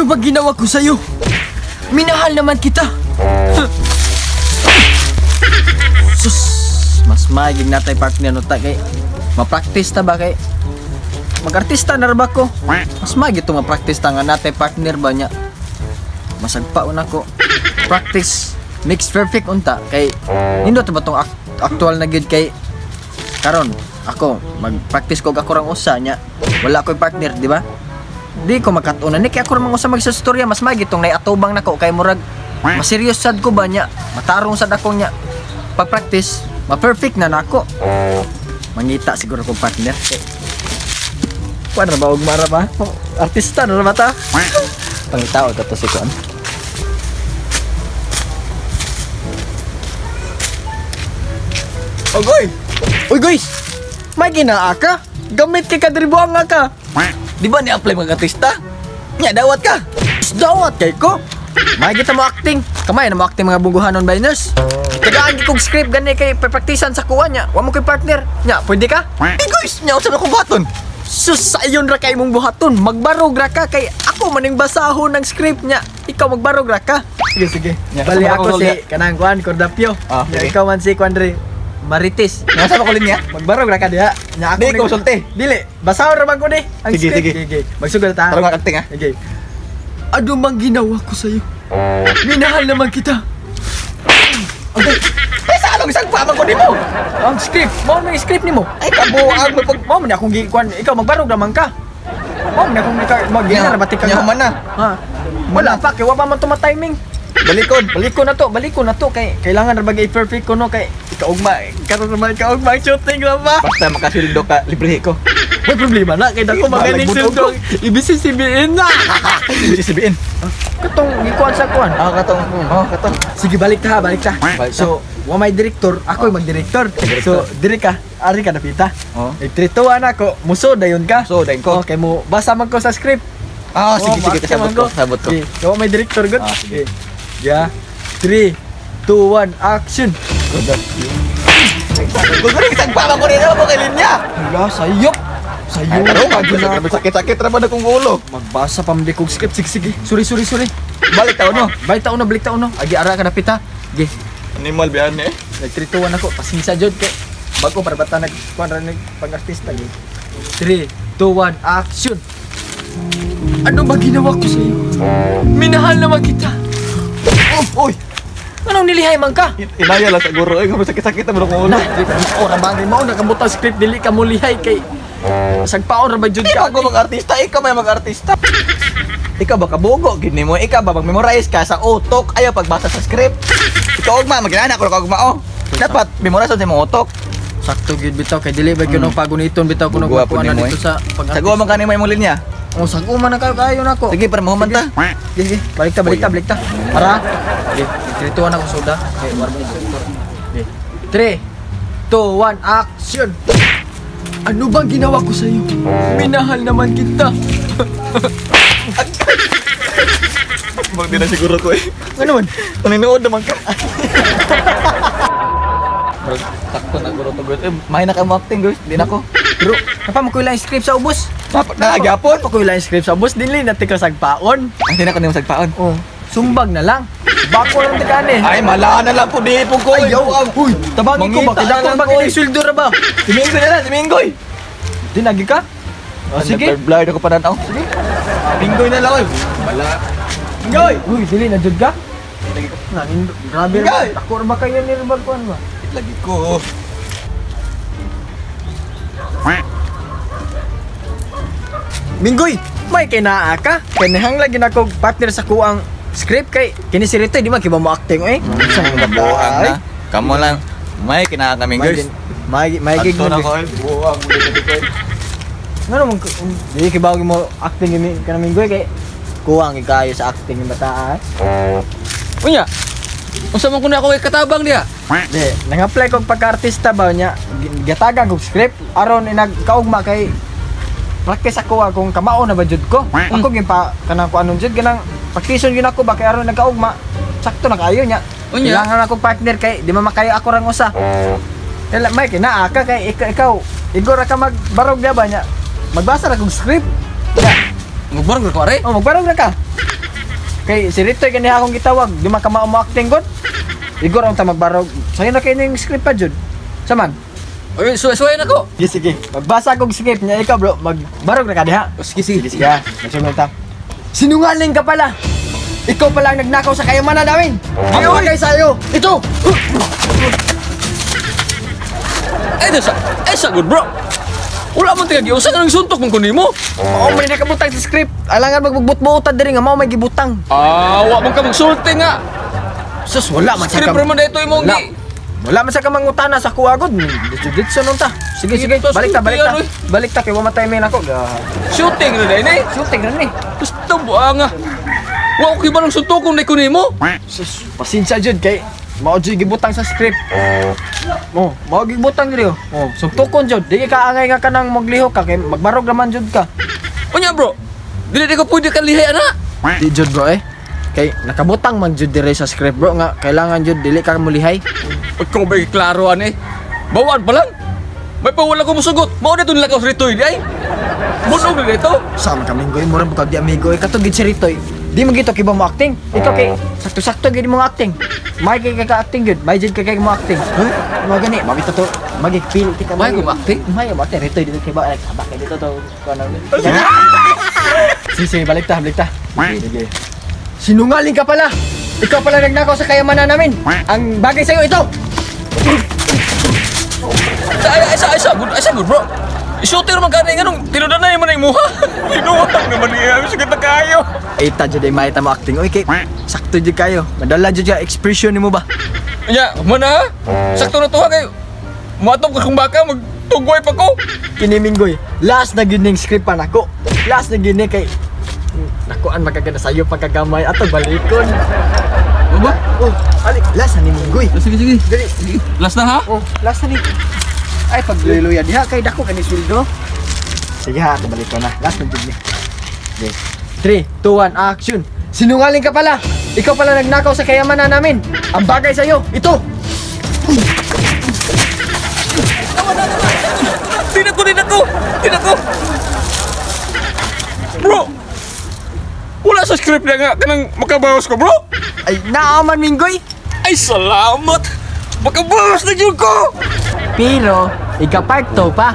Ano ba ginawa ko sa'yo? Minahal naman kita. Sus, mas maigig natay partner no ta kay ma-practice ta ba kay mag-artista na ra ba ko? Mas maigi to ma-practice ta nga natay partner ba niya. Masagpaon ako. Practice makes perfect unta kay nindot ba tong actual na gyud kay karon ako mag-practice ko og ako rang usa nya wala koy partner, di ba? Di ko magkat-unan ni kay ako ra man usa magsastorya, mas maigi tong naiatubang nako kay murag maserious sad ko ba nya, matarong sad ako nya. Pag practice, ma-perfect na nako. Mangita siguro kong partner. Kuan ra ba og mara ba? Artista na ra ba ta? Pangitao ta to si kuan. Ogoy! Uy guys! May ginaa ka? Gamit kay kadribuang nga ka. Di ba ni-apply mga artista? Nya, dawat ka! Dawat kay ko! May kita mo acting. Kamay na mo acting mga bungguhanon biners. Tagaan kog script gani kay papraktisan sa kuha niya. Wa mo kay partner. Nya, pwede ka? Eh guys, nya unsa man akong buhaton? Sus, sa iyon ra kay imong buhaton. Magbarog ra ka kay ako maning basahon ng script niya. Ikaw magbarog ra ka. Sige, sige. Nya, Bali sa ako mga si linya. kanang kuan Cordapio. Ah, Nya, sige. ikaw man si kuan dre Marites. Nya sa ko linya? Magbarog ra ka diha. Nya ako Di, ikaw sulti. Dili, basahon ra man ko ni. Ang Sige, script. sige. Sige. Magsugod ta. Tarong nga acting ha. Okay. Ano mang ginawa ko sa'yo? Minahal naman kita. Okay. Ay, sa anong isang pamang ko nimo? Ang script, mao man yung script nimo. Ay, kabuang mo pag Mao man akong gikuan, ikaw magbarog naman ka. Mao man akong ikaw mag-gina ra batik ka. Nya man na. Ha. Wala pa kay wa pa man to ma-timing. Balikon. Balikon na to kay kailangan ra bagay perfect ko no kay ikaugma karon ra man ikaugma shooting ra ba. Basta makasildo ka, libre ko. May problema na kay dako magaling Balag sildo. Ibisi CBN na. CBN. Katong gikuan sa kuan. Ah, katong. Oh, katong. Sige, balik ta, balik ta. Balik ta. So, wa may direktor, ako yung magdirektor. So, diri ka, ari ka napita. Oh. Nagtrituan ako, muso dayon ka. Muso dayon ko. Okay mo basa man ko sa script. Ah, sige, Oh, sige, maakta sabot man ko, sabot ko. Sige, wa may direktor gud. Ah, sige. Yeah. 3, 2, 1, action. Gusto rin isang pamang ko nimo mo kay linya. Hala, sayop. Sayop. Ay, tarong ka gyud sakit-sakit ra ba na kong ulo. Magbasa pa man di kog script. Sige, sige. Sorry, sorry, sorry. Balik taon no. Balik taon na, balik taon no. Agi ara ka napita. Sige. Animal biyan eh. Nagtrituan ako, pasensya jud kay bago para bata nag kuan ra nag pag-artista gyud. 3, 2, 1, action. Ano ba ginawa ko sa iyo? Minahal naman kita. Oh, oy. Anong nilihay man ka? Inaya lang sa guro eh, sakit-sakit na kong ulo. Na, ora ba mo nakabutang script dili ka mo lihay kay sagpaon ra ba jud Di ka? ba ako mag-artista? Ikaw may mag-artista. Ikaw ba kabugo? Gini mo, ikaw ba mag-memorize ka sa utok? Ayaw pagbasa sa script. Ikaw ugma, mag-inana ko ugma oh. Dapat memorize sa imong utok. Sakto gyud bitaw kay dili ba gyud mm. paguniton bitaw kuno Bugo kuan po na nimo, dito eh. sa pag Saguan man kanimo imong linya. Oh, saguman na kayo kayo nako. Sige, para mahuman ta. Sige, sige. Balik ta, balik ta, balik ta. Para. Sige, trituan ako soda. Okay, war mo instructor. Sige. 3, 2, 1, action! Ano bang ginawa ko sa'yo? Minahal naman kita. Bang di na siguro ko eh. Ano man? Paninood naman ka. Sakto na guro to girl. Eh, may na ka mo acting girls. Di na ko. Pero, napa mo ko ilang script sa ubos. Nagagyapon. Napa ko ilang script sa ubos. Dinli na tika sagpaon. Ang di na ko nimo sagpaon. Oh, sumbag na lang. Bako lang tika ni. Ay, mala na lang po di po ko. Ayaw, uy, tabangin ko ba? Mangita Kaya na ko lang ba ko, eh. kini sweldo ra ba? Si Minggoy na lang, si Minggoy. Di lagi ka? Oh, sige. Blurred ako pa na. Sige. Minggoy na lang oy. Mala. Minggoy. Uy, dili na jud ka? Nanin, grabe ra. Minggoy! Ako ra ba kayo ni Rubag kuan ba? Lagi ko. Minggoy, may kinaa ka. Kanihang lagi na kog partner sa kuang script kay kini si Rito di man kiba mo acting eh. Sa mga Buang na. Kamo lang. May kinaa kami girls. May gig Adto na ko. Buang mo dito ko. Ngano man di kibaw mo acting ni kana Minggoy kay kuang ikayo sa acting ng bata. Unya. Unsa man kuno ako kay katabang diha? Di, nang-apply kog pagka-artista ba niya, gatagan kog script aron inag kaugma kay practice ako kung kamao na ba jud ko. Ako gyud pa kanang kuanon jud kanang praktison gyud ako ba kay aron nagkaugma. Sakto na kaayo niya. Unya. Kailangan akong partner kay di man makayo ako rang usa. Kaya may kinaa ka kay ikaw igor ra ka magbarog diya ba niya. Magbasa ra kog script. Ya. Magbarog ra ko are. Oh, magbarog ra ka. Kay si Ritoy kaniha akong gitawag, di man ka mao mo acting god. Igor ang ta magbarog. Sayo na kay ning script pa jud. Saman. Oy, suway na ko. Sige, sige. Magbasa kog script niya ikaw, bro. Magbarog na ka diha. Sige, sige. Sige, sige. Ha. Magsunod ta. Sinungaling ka pala. Ikaw pala ang nagnakaw sa kayamanan namin. Ang bagay sa'yo. Ito. Ay, sa, ay, sa good, bro. Wala man tiga giusa nga nang suntok man kunin mo. Oo, may nakabutang sa script. Alangan magbugbut-buotan diri nga mao may gibutang. Ah, wa man ka magsulti nga. Sus, wala man sa Script man dito imong Wala. gi. Wala man sa kamangutana sa kuha gud. Ditso-ditso nun ta. Sige, sige. Dito, Balik ta, balik ta. oy. Balik ta kay wa matay men ako. Shooting na dai ni. Shooting na ni. Gusto buang nga. Wa ko kibalong suntokon na kunin mo. Sus, pasensya jud kay mao jud gibutang sa script. Oh, mao gibutang diri oh. Oh, suntukon jud. Di ka angay nga kanang maglihok ka kay magbarog naman jud ka. Unya, bro. Dili di ko pwede ka lihay ana. Di jud, bro, eh. Kay nakabutang man jud diri sa script, bro, nga kailangan jud dili ka mulihay. Ikaw ba klaro ani? Bawaan pa lang. May pawala ko musugot. Mao na itong lakaw sa ritoy di ay. Bunog na dito. Sama kami goy, murag bukag di amigo eh. Katong gid si Ritoy. Di man gito kiba mo acting. Ikaw kay sakto-sakto gid mo acting. May kay ka acting gid, may jud kay kay mo acting. Huh? Mo gani, mabito to. Magi feel ti ka. May ko acting? May mo acting Ritoy dito kay ba like sabak kay dito to. Kuno. Sige, sige, balik ta, balik ta. Sige, sige. Sinungaling ka pala. Ikaw pala nagnakaw sa kayamanan namin. Ang bagay sa'yo ito. Sa ay ay sa ay sa good, ay sa good, bro. Shooter man kani nganong tinudanay man ang imuha. Tinuwang naman niya sakit na kayo. Ay, ta jud ay may ta mo acting. Oy, kay sakto jud kayo. Madala jud ka expression nimo ba? Nya, man ha. Sakto na to ha kay muatong ka kung baka magtugway pa ko. Kini Minggoy, last na gyud ning script pa nako. Last na gyud ni kay nakuan magkaganda sayo pagkagamay ato balikon. Ano ba? Oh, alik, last na ni Minggoy. Sige, sige. Dali. Last na ha. Oh, last na ni. Ay pagluya diha kay dako kani sweldo. Sige ha, ato balikon na. Last na gyud ni. Okay. 3, 2, 1, action. Sinungaling ka pala. Ikaw pala nagnakaw sa kayamanan namin. Ang bagay sa'yo, ito. Tinako, tinako. Tinako. Bro. Wala sa script na nga kanang makabawas ko, bro. Ay, naaman Minggoy. Ay, salamat. Makabawas na jud ko. Pero, ika part 2 pa.